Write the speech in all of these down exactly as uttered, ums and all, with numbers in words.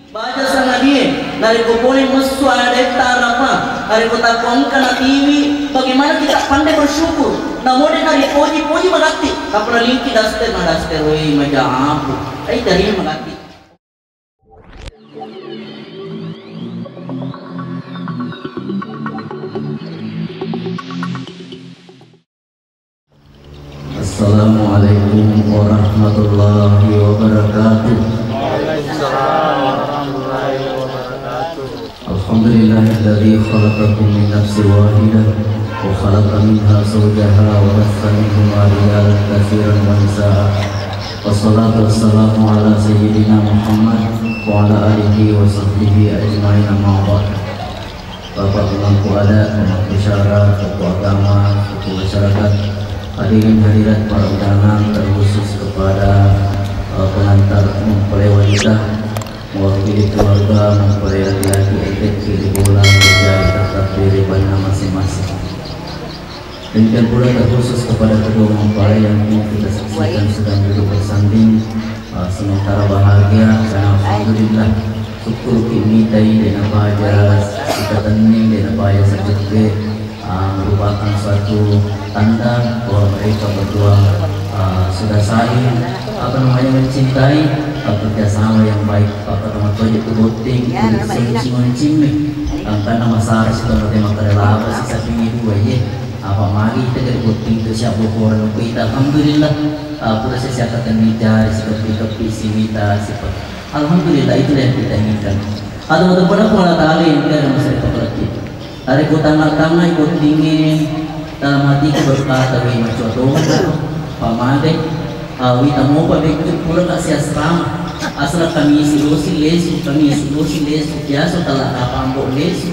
Baja sangadie, narekko pole messu adetta Arafah, narekko takko engka natiwi, bagaimana kita pandai bersyukur? Namode naripoji-poji magatti, tappa nalingki daster na daster, wei, maja apu. Ai, dari magatti. Assalamualaikum warahmatullahi wabarakatuh. Alhamdulillahilladzi khalaqakum min nafsin wahidah wa khalaqa minha zawjaha wa bassa minhuma rijalan katsiran wa nisaa. Wassalatu wassalamu ala sayyidina Muhammad wa ala alihi wa sahbihi ajmain, amma ba'd. Bapak pemangku adat, pemangku syarat, tokoh agama, tokoh masyarakat, hadirin hadirat, para undangan, terkhusus kepada, eh, pengantar mempelai wanita, mewakili keluarga mempelai laki-laki, ente di bola, menjadi takdir banna masing-masing. Demikian pula terkhusus kepada kedua mempelai yang kini kita saksikan sedang duduk bersanding, uh, sementara bahagia karena alhamdulillah, syukur ki mitai de napaja sikatenning, de napaja sajekke, uh, merupakan suatu tanda bahwa mereka berdua, uh, sudah saling, apa namanya, mencintai, uh, kerjasama yang baik. Pak Ketua Matua itu botting, nah, nah, Pak, iya. Sing-sing mancing nih. Angkana masara si tomat yang makarela apa sih sapi dua ye. Apa magi kita dari botting itu siap bokoran aku itu. Alhamdulillah. Ah, pura saya siap akan dicari si kepi-kepi si mita si pe-, alhamdulillah, itulah yang kita inginkan. Atau untuk pernah Allah Ta'ala yang kita masih dipakai. Narekko tangnga-tangngai bottingnge, dalam hatiku berkata, "Wih, macoa tongeng, pamagai, ah, wita mopa bekku pura ka siasrama. Asal kamisi dosi lesu, kamisi dosi lesu, biasa kala kapambo lesu."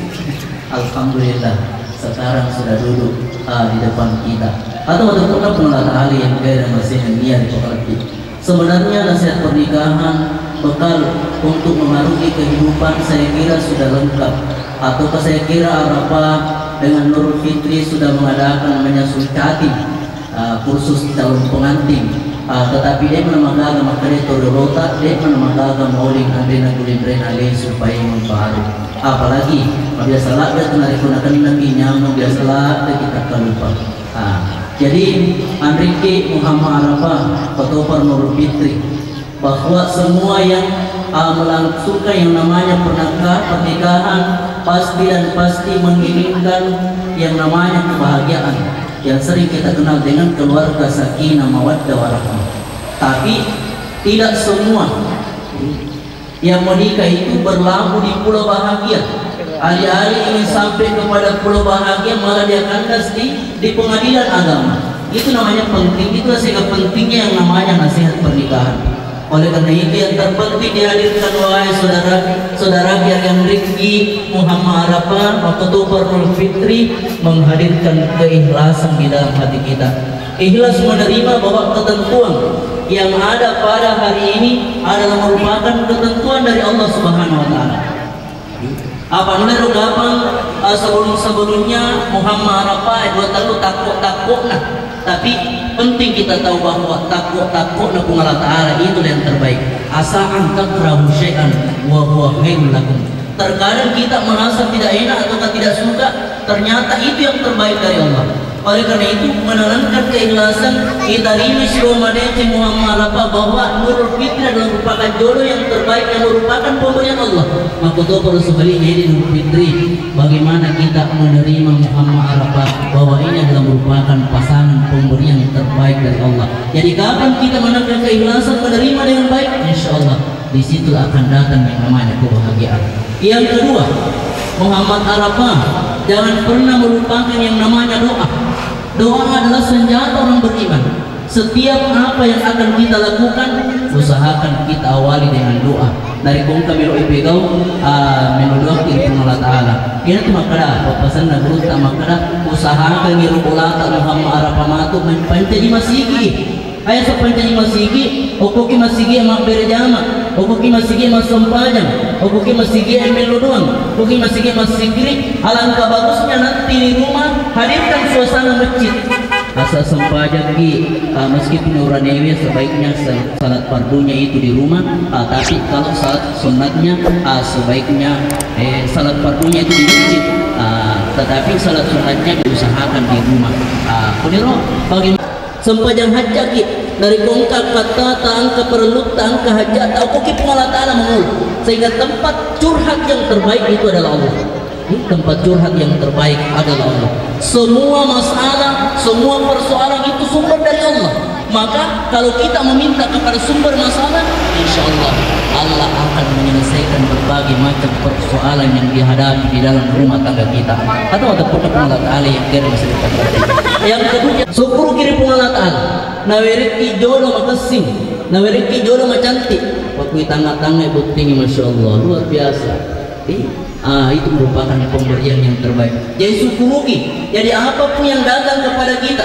Alhamdulillah, sekarang sudah duduk, ah, di depan kita. Atau waktu pernah pun Allah Ta'ala yang kaya dan masih yang dia dipekerti. Sebenarnya nasihat pernikahan bekal untuk mengarungi kehidupan saya kira sudah lengkap. Ataukah saya kira Arafah dengan Nurul Fitri sudah mengadakan menyusun chatting, uh, kursus calon pengantin. Uh, tetapi de mana magaga makkeda torolota, de mana magaga mauling anrena gulinrena lesu paimeng baru. Apalagi biasa ladde tu narekko nakennaki nyameng biasa ladde kita kalupa. Ah, jadi, anrikki Muhammad Arafah, Patopa Nurul Fitri, bahwa semua yang, ah, melangsungkan yang namanya pernikahan, pernikahan pasti dan pasti menginginkan yang namanya kebahagiaan yang sering kita kenal dengan keluarga sakinah mawaddah warahmah. Tapi tidak semua yang menikah itu berlabuh di pulau bahagia. Alih-alih ingin sampai kepada pulau bahagia, malah dia kandas di, di pengadilan agama. Itu namanya penting, itulah sehingga pentingnya yang namanya nasihat pernikahan. Oleh karena itu yang terpenting dihadirkan, wahai saudara, saudara yang Rifki Muhammad Arafah, waktu Nurul Fitri menghadirkan keikhlasan di dalam hati kita. Ikhlas menerima bahwa ketentuan yang ada pada hari ini adalah merupakan ketentuan dari Allah Subhanahu wa Ta'ala. Apa nulai rogapang, eh, sebelum-sebelumnya Muhammad Arafah dua telu takut-takutna. Tapi penting kita tahu bahwa takut-takutna Puang Allah Ta'ala itu yang terbaik. Asa an takrahu syai'an wa huwa khairul lakum. Terkadang kita merasa tidak enak atau tidak suka, ternyata itu yang terbaik dari Allah. Oleh karena itu, menanamkan keikhlasan, kita rindu si Ramadan si Muhammad Arafah bahwa Nurul Fitri adalah merupakan jodoh yang terbaik yang merupakan pemberian Allah. Maka itu perlu sebaliknya ini Nurul Fitri, bagaimana kita menerima Muhammad Arafah bahwa ini adalah merupakan pasangan pemberian terbaik dari Allah. Jadi kapan kita menanamkan keikhlasan menerima dengan baik, insya Allah di situ akan datang yang namanya kebahagiaan. Yang kedua, Muhammad Arafah, jangan pernah melupakan yang namanya doa. Doa adalah senjata orang beriman. Setiap apa yang akan kita lakukan, usahakan kita awali dengan doa. Dari kong kami lo ipegau, ah, melo doa ke Allah Ta'ala. Ina tu makkada, papasanna guru ta makkada, usahakan ngi rukulata Muhammad Arafah matu menpancaji masigi. Ayo, sepanjang masigi, okoki masigi mabbere jama, okoki masigi massempajang, okoki masigi mello doang, okoki masigi massikiri. Alangkah bagusnya nanti di rumah hadirkan suasana masjid. Asa sempajangki, ah, meskipun uranewe, sebaiknya sal-, salat fardunya itu di rumah, ah, tapi kalau salat sunnatnya, ah, sebaiknya, eh, salat fardunya itu di masjid, ah, tetapi salat sunnatnya diusahakan di rumah. Ah, kuniro bagi sempajang hajjaki, dari kongka kata, ta engka perlu, ta engka hajat, ta okoki Puang Allah Ta'ala mengulu. Sehingga tempat curhat yang terbaik itu adalah Allah. Ini tempat curhat yang terbaik adalah Allah. Semua masalah, semua persoalan itu sumber dari Allah. Maka kalau kita meminta kepada sumber masalah, insya Allah Allah akan menyelesaikan berbagai macam persoalan yang dihadapi di dalam rumah tangga kita. Atau ada pun Allah Ta'ala yang kira masa depan kita. Yang kedua, syukur kiri pun Allah Ta'ala. Nawerekki jodoh makessing, nawerekki jodoh macantik. Waktu tangga-tangga buktinya, masya Allah, luar biasa. Eh, ah, itu merupakan pemberian yang terbaik. Jadi syukuruki. Jadi apapun yang datang kepada kita,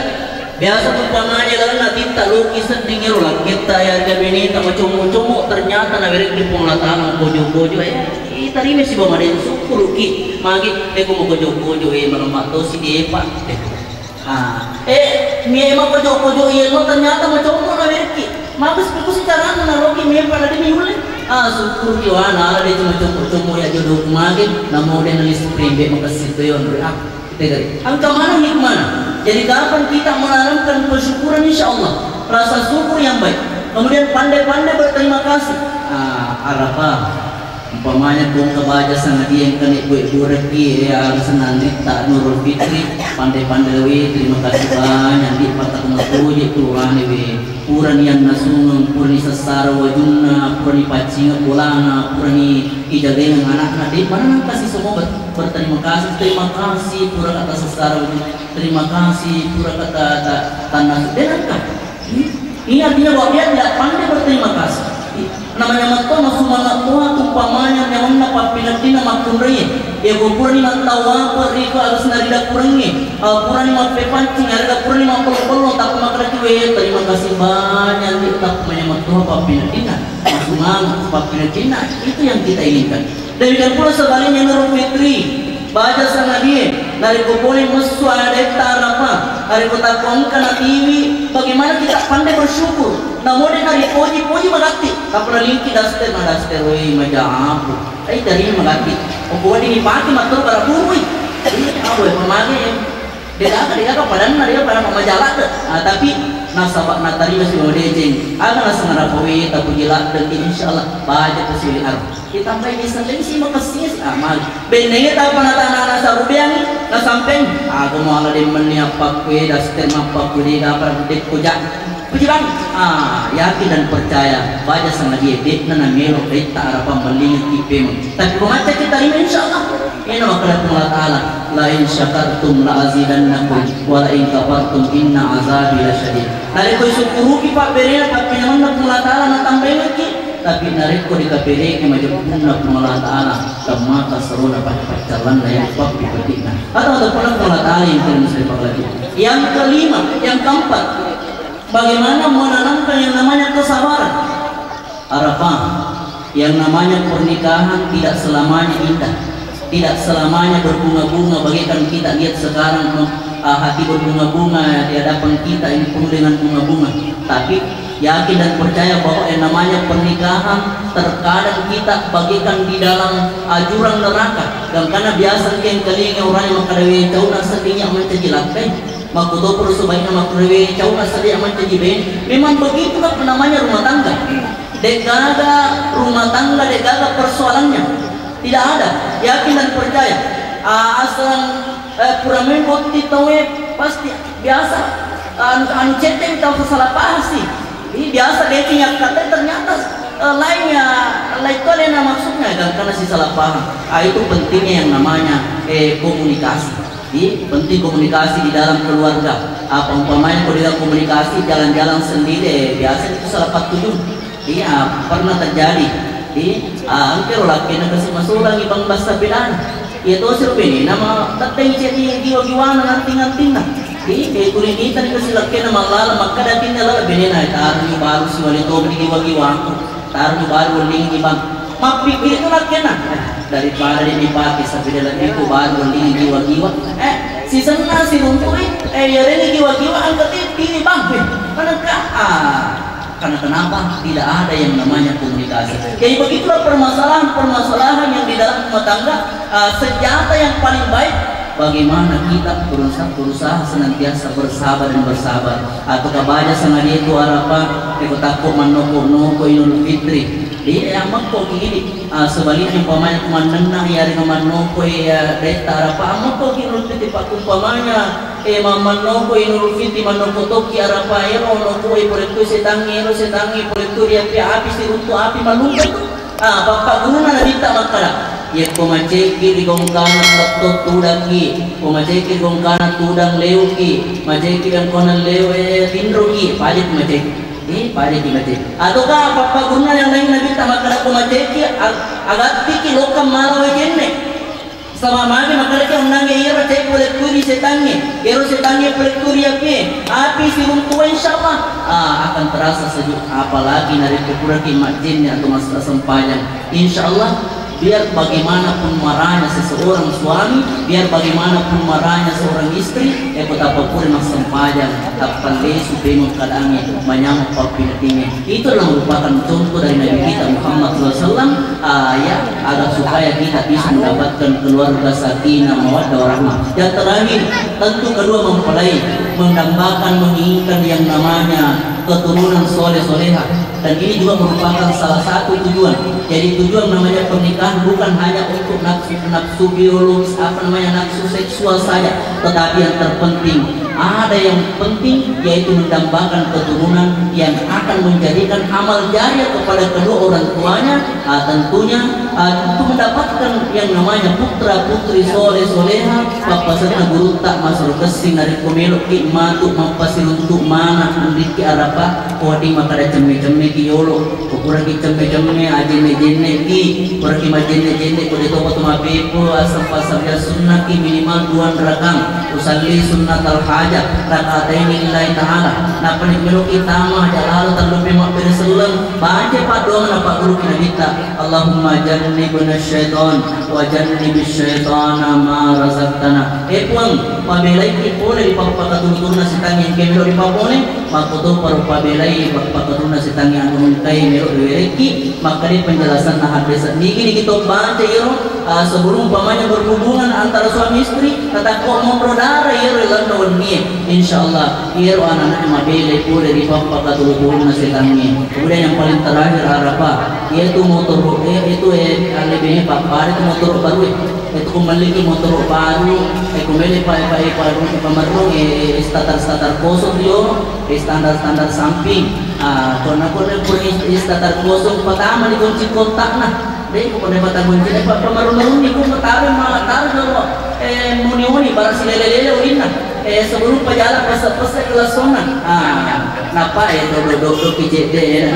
biasa umpamanya lalenna titta loki sedding ero lakketta ya, ada beneta macommo-commo, ternyata nawerekki Puang Allah Ta'ala kojo-kojo, eh, eh, tarima sibawa madeng, syukuruki. Magi, eh, ko kojo-kojo, eh, malemma tosi depa. Eh. Ah, eh, mie makojo-kojo iye lo ternyata macommo nawerekki. Mabes kusi carana naloki mie pada demi ulle. Ah, syukuruki wana ala de cuma commo-commo ya jodoh kumage, namo de nalis primbe makasih to yon. Ah, kita gari. Engka mana hikmana? Jadi kapan kita menanamkan kesyukuran, insya Allah rasa syukur yang baik. Kemudian pandai-pandai berterima kasih. Ah, Arafah. Umpamanya ko engka baja sangadie engka ni bue-, burekki, ya, asenna anritta Nurul Fitri, pandai-pandai we, terima kasih banyak, di patakna toje tu ane we. Purani annasungeng, purani sassara wajunna, purani paccingeng bolana, purani ijagengeng anakna, de mana nangkasi semua ber-, berterima kasih, terima kasih pura kata sassara wajunna, terima kasih pura kata ta-, tannasu, de nangka. Ini artinya bahwa dia tidak pandai berterima kasih. Namanya metto masumanga toha, umpamanya nyamanna pappineddinna makkunraie. Iya ko purani mattawapa riko agasna ri dappurengnge, ah, purani mappepancing, arega purani mappello-pello, tappa makkadaki we, terima kasih banyak, di tappa manyameng toha pappineddinna. Masumanga pappineddinna, itu yang kita inginkan. Demikian pula sebaliknya Nurul Fitri, baja sangadie, narekko pole messu adetta Arafah, narekko takko engka natiwi, bagaimana kita pandai bersyukur? Namo de naripoji-poji magatti, tappa nalingki daster, na daster, wei, maja apu. Ai, teri magatti. Okko wedding ipake matteru bara burui. Iya, awe pemage. Degaga, degaga padanna, degaga padanna maja ladde. Ah, tapi nasaba natarima sibawa deceng. Aga naseng Arafah we, tapuji ladde, insyaallah baja tasiwi Arafah. Ditambai ni selleng si makessing si amal. Bennengnge tappa natana nasarudeangngi, nasampeng. Aga muala de menni appakkue, daster mappakkue, de gapa dekko ja. Puji bang. Ah, yakin dan percaya, baja sangadie de'na namelo detta Arafah mellingi ki pemeng. Tapi ko macca kita lima, insyaallah. Ina makkeda Puang Allah Ta'ala, "La in syakartum la azidannakum, wa la in kafartum inna azabi lasyadid." Narekko isukkuruki pabberena, pappinemanna Puang Allah Ta'ala, natambaengekki. Tapi narekko dikapereki majeppunna Puang Allah Ta'ala, temmaka serona paccallanna yang pappi petikna. Atau, atau pernah Puang Allah Ta'ala yang terus dipakalaki. Yang kelima, yang keempat, bagaimana menanamkan yang namanya kesabaran? Arafah, yang namanya pernikahan tidak selamanya indah, tidak selamanya berbunga-bunga bagaikan kita lihat sekarang, ah, hati berbunga-bunga di hadapan kita ini penuh dengan bunga-bunga. Tapi yakin dan percaya bahwa yang namanya pernikahan terkadang kita bagaikan di dalam, ah, jurang neraka. Dan karena biasa engka yang kelinga orang yang makkeda we cauna sedding ya mencaji lakkai. Makkutoparo sebaiknya makkeda we cauna sedding ya mencaji ben. Memang begitulah namanya rumah tangga. De'gaga rumah tangga, de'gaga persoalannya. Tidak ada. Yakin dan percaya. Ah, asal, eh, pura membotti tauwe pasti biasa, anu, anu ceteng tau salah paham sih. Ini biasa dating yang katanya ternyata, eh, lainnya, lain itu alena maksudnya, dan karena si salah paham. Ah, itu pentingnya yang namanya, eh, komunikasi. Jadi, penting komunikasi di dalam keluarga. Apa umpamanya kalau tidak komunikasi, jalan-jalan sendiri, eh, biasa itu salah patuju. Iya, pernah terjadi. Di, ah, engkero lakkainna kasi masulangi bang bassa pedana. Iya tosi ro benena ma tettai ceddi giwa-giwana nganting-ngantingna. Di, eh, tuli mitani kasi lakkainna mallala, makkeda tinna lala benena, "Eh, taroni baru siwali to di giwa-giwaku. Taroni baru wellingi bang." Mappikir itu lakkainna. "Eh, daripada dia dipake sapeda lebbiku baru wellingi giwa-giwa." Eh, Sisenna siruntu'i, eh, yarengngi kiwa-kiwa engka teppi bampe. Manengka, ah, karena kenapa? Tidak ada yang namanya komunikasi. Jadi begitulah permasalahan-permasalahan yang di dalam rumah tangga, ah, senjata yang paling baik, bagaimana kita berusaha, berusaha senantiasa bersabar dan bersabar. Atau kabaja sengaja itu arapa, iko takko mannoko-noko Idul Fitri. Iya, ammekko ki idi. Ah, sebaliknya umpamanya ko mannenna iyarega mannoko iya detta arapa, ammekko ki Idul Fitri, pakkumpamanya, eh, ma-, mannoko Idul Fitri, mannoko tokki arapa, ero noko e pole tu setangnge, ero setangnge pole tu riapi api, siruntu api, mallunta tu. Ah, pappagguruna nabitta makkada, yakko macekki ri gongkana letto tudakki, ko macekki ri gongkana tudang leuki, macekki ri gongkana leu, eh, tinroki, pajaki macekki. Eh, pajaki macekki. Ataukah pappagguruna yang lain nabitta makkada ko macekki, ag-, agattiki lokkang mala wae jenne. Sama magi makkadaki onnangnge iyaro cai pole tu ri setangnge, iyaro setangnge pole tu ri api, api siruntuwa, insyaallah, ah, akan terasa sejuk. Apalagi narekko puraki majjenne atau mas-, sempajang, insyaallah, biar bagaimanapun marahnya seseorang suami, biar bagaimanapun marahnya seorang istri, eh, ko tappa pura massempajang, tappa lesu pemeng keadaannya, manyameng pappineddingnge. Itu adalah merupakan contoh dari Nabi kita Muhammad sallallahu alaihi wasallam, ah, ya, agar supaya kita bisa mendapatkan keluarga sakinah, mawaddah, warahmah. Yang terakhir, tentu kedua mempelai mendambakan, menginginkan yang namanya keturunan soleh soleha. Dan ini juga merupakan salah satu tujuan. Jadi tujuan namanya pernikahan bukan hanya untuk nafsu, nafsu biologis, apa namanya, nafsu seksual saja, tetapi yang terpenting, ada yang penting, yaitu mendambakan keturunan yang akan menjadikan amal jariah kepada kedua orang tuanya, ah, tentunya, ah, untuk mendapatkan yang namanya putra putri soleh soleha, pappasenna gurutta masero kessing narekko meloki matu mappasiruntu mana anrikki arapa, ko wedding makkada cemme-cemmeki yolo. Ko puraki cemme-cemme, ajenne-jenneki, puraki majenne-jenne, ko de topa tu mabbepu, aseng passabbia sunnaki minimal dua rakang, usalli sunnatal hajat, rakataini lillahi ta'ala. Nappa ni meloki tama, aja lalo tallupe mabbere selleng, baca paddoang napagguruki nabitta, Allahumma jannibna syaitan wa jannibis syaitana ma razaqtana. Eh Puang, pabelaiki pole ri pappakaturu-turunna setangnge engka melo ripapole, makkotoparo pabelai pappakaturunna setangnge anu engkae melo riwerekki, makkeda penjelasanna hadde sennigi niki to baca iyaro, ah, sebelum umpamanya berhubungan antara suami istri, natakko monro dara iyaro lalenna wennie, insyaallah iyaro anana'e mabelai pole ri pappakaturu-turunna setangnge. Kemudian yang paling terakhir arapa, iyatu motoro, eh, itu, eh, lebihnya pappada itu motoro baru, eh. Itu ku melliki motoro baru, eh, ku mele pa, pa, pa, pa, pamerrung, eh, starter-starter kosong dio, eh, standar-standar samping. Ah, kona, kona pun is-, starter kosong pertama dikunci kontakna. Deh, ku kona patang kunci, eh, pa, pamerrung-merrung ni ku matabe ma, tabe dolo, eh, muni-uni, barang silele-lele ulinna. Eh, sebelum pajalan pese-pese ke lasona. Ah, napa, eh, dodo-dodo ki cedde, eh.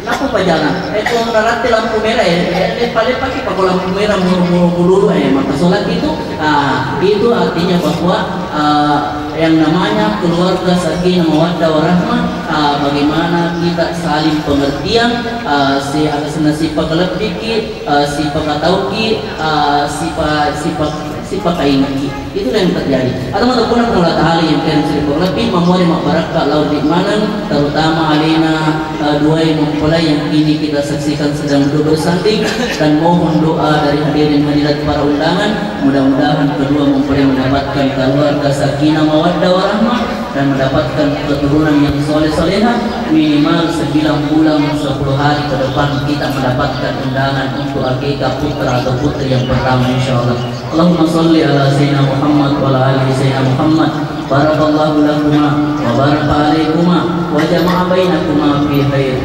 Nappa pajalan, eh, ko naratte lampu merah, eh, eh, leppa-leppaki pako lampu merah mu-, mu-, mululu, eh, maka sholat itu, ah, itu artinya bahwa, ah, yang namanya keluarga sakinah mawaddah warahmah, ah, bagaimana kita saling pengertian, ah, si, aga senna sipakalebbiki, ah, sipakatauki, ah, sipa-, sipa-, sipakaingaki. Itulah yang terjadi. Atau mata puna Allah Ta'ala yang keren sering lebih memori mak barakka lau di maneng, terutama alena, eh, dua mempelai yang kini kita saksikan sedang duduk bersanding, dan mohon doa dari hadirin hadirat para undangan, mudah-mudahan kedua mempelai mendapatkan keluarga sakinah mawaddah warahmah dan mendapatkan keturunan yang soleh solehah, minimal sembilan bulan sepuluh hari ke depan kita mendapatkan undangan untuk akikah putra atau putri yang pertama, insya Allah. Allahumma salli ala Sayyidina Muhammad wa ala ali Sayyidina Muhammad. Barakallahu lakuma wa baraka alaikuma wa jama'a bainakuma fi khair.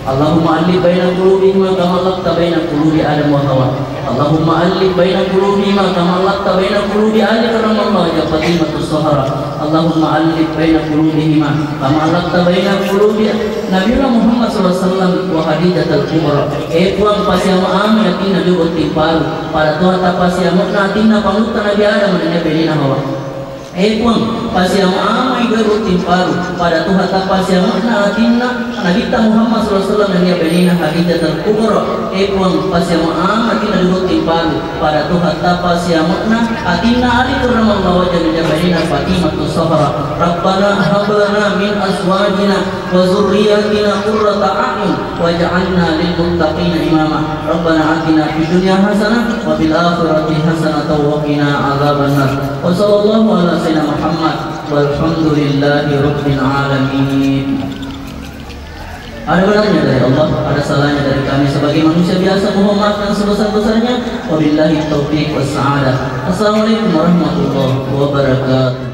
Allahumma allif baina qulubihima kama allafta baina qulubi Adam wa Hawa. Allahumma allif baina qulubihima kama allafta baina qulubi Ali karramallahu wajha Fatimatu Zahra. Allahumma allif baina qulubihima kama allafta baina qulubi Nabiullah Muhammad sallallahu alaihi wasallam wa Khadijatul Kubra. Eh Puang, pasiama-ami atinna jolo botting baru. Pada Tuhan tapasiame'na atinna pangulutta Nabi Adam dan Nabi Hawa. Eh Puang, pasiama-amai dua botting paru, pada Tuhan tapasiama'na atinna Nabitta Muhammad sallallahu alaihi wasallam nennia benina Khadijatul Kubra. Eh Puang, pasiama-ama atinna dua botting paru, pada Tuhan tapasiama'na atinna Ali Karramallahu wajhah nennia benina Fatimatu Zahra. Rabbana hab lana min azwajina wa dzurriyyatina qurrata a'yun waj'alna lil muttaqina imama. Rabbana atina fid dunya hasanah wa fil akhirati hasanatan wa qina adzabannar. Wa sallallahu ala sayyidina Muhammad walhamdulillahi rabbil alamin. Ada benarnya dari Allah, ada salahnya dari kami sebagai manusia biasa. Mohon maaf yang sebesar-besarnya. Wabillahi taufiq was sa'adah. Assalamualaikum warahmatullahi wabarakatuh.